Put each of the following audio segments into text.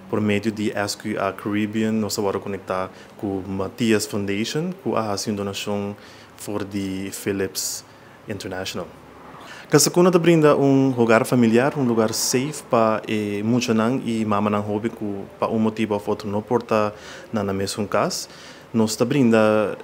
Por medio di SQA Caribbean, nos a wordo conecta cu Matthias Foundation, cu a haci un donacion for di Philips International. Casa Cuna ta brinda un hogar familiar, un lugar safe pa muchanan y mamanan hoben cu pa un motibo of otro no por ta na nan mesun cas. Nos ta brinda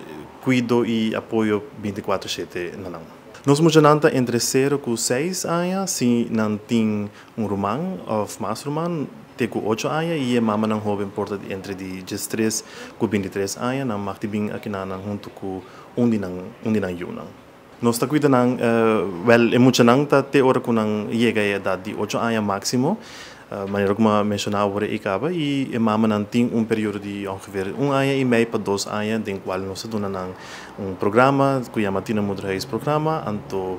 cuido y apoyo 24/7 na nan. Nos muchanan ta entre 0 cu 6 aña, si nan tin un ruman of mas ruman, te cu 8 aña y e mamanan hoben por ta entre di 13 cu 23 aña, nan mag di bin aki nan hunto cu un di nan yiunan. Nos ta cuida nan, wel, e muchanan ta te ora cu nan yega e edad di 8 aña maximo, manera cu a menciona awor e caba, y e mamanan tin un periodo di ongeveer un aña y mei pa 2 aña, den cual nos ta duna nan un programa, cu yama Tienermoederhuis programa. Anto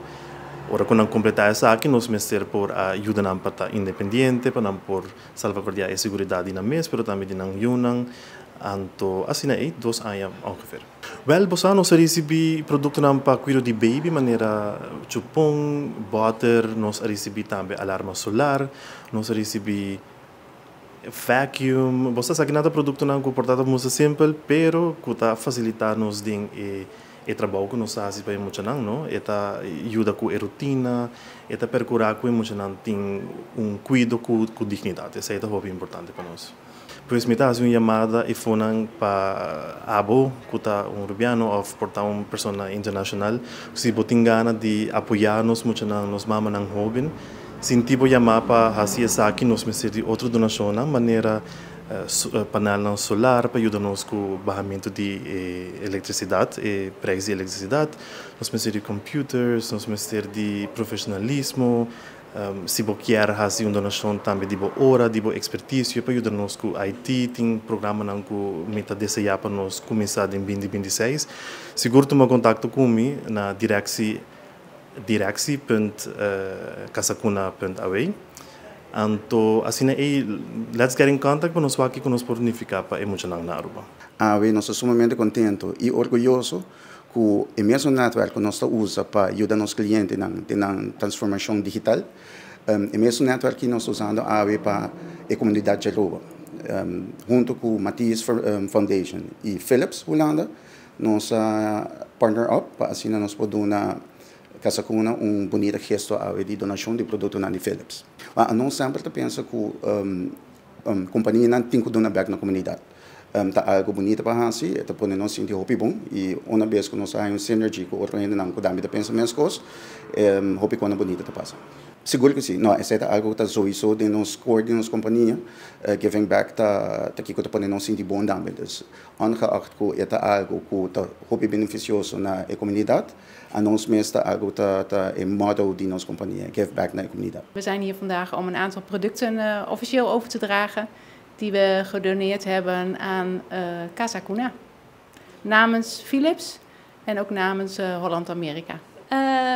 ora cu nan completa esaki, nos mester por yuda nan pa ta independiente, pa nan por salvaguardia e seguridad di nan mes, pero tambe di nan yiunan. Anto asina ey, 2 aña ongeveer. Wel, bo nos a ricibi productonan pa cuido di baby, manera chupon, boter, nos a ricibi tambe alarma solar, nos a ricibi vacuum. Bo sa cu nan ta productonan cu por ta mucho simpel, pero cu ta facilita nos den e trabou cu nos ta haci pa muchanan, no? E ta yuda cu e rutina, e ta percura cu muchanan tin un cuido cu dignidad. Esey ta hopi importante pa nos. Pues mi ta haci un yamada eyfonan pa abo, cu ta un Rubiano of por ta un persona internacional. Si bo tin gana di apoya nos muchanan, nos mamanan hoben, sinti bo yama pa haci esaki. Nos mester di otro donacion, manera panelnan solar pa yuda nos cu bahamento di electricidad, prijs di electricidad. Nos mester di computers, nos mester di profesionalismo. Si bo kier haci un donacion tambe di bo ora, di bo experticio, pa yuda nos cu IT, tin programanan cu mi ta desea pa nos cuminsa den 2026. Sigur tuma contacto cu mi na directie directie.casacuna.aw. Anto, asina, ey, let's get in contact pa nos wak kico nos por nifica pa e muchanan na Aruba. Awe nos ta sumamente contento y orguyoso cu e mesun netwerk cu nos ta usa pa yuda nos clientenan den transformacion digital, e mesun netwerk cu nos ta usando awe pa e comunidad di Aruba. Hunto cu Matthias Foundation y Philips Hulanda, nos a partner up pa asina nos por duna Casa Cuna un bunita gesto awe di donacion di productonan di Philips. Ma nos semper ta pensa cu companianan tin cu duna back na comunidad. Ta algo bunita pa haci, ta pone nos sinti hopi bon y un bes cu nos tin un synergy cu otro hendenan cu tambe ta pensa mesun cos, hopi cos bunita ta pasa. Sigur cu si. No, esey ta algo cu ta sowieso den nos core di nos compania, giving back ta kico ta pone nos sinti bon tambe. Dus ongeacht cu ta algo cu ta hopi beneficioso na e comunidad, anos mes ta algo ta e model di nos compania, give back na e comunidad. We zijn hier vandaag om een aantal producten officieel over te dragen die we gedoneerd hebben aan Casa Cuna. Namens Philips en ook namens Holland Amerika.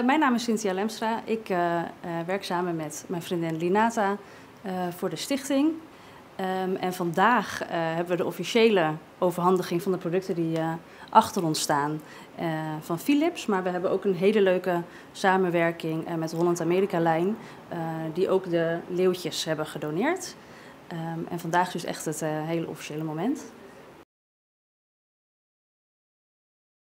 Mijn naam is Cynthia Lemstra. Ik werk samen met mijn vriendin Linata voor de stichting. En vandaag hebben we de officiële overhandiging van de producten die achter ons staan van Philips. Maar we hebben ook een hele leuke samenwerking met Holland Amerika Lijn, die ook de leeuwtjes hebben gedoneerd. En vandaag is dus echt het hele officiële moment.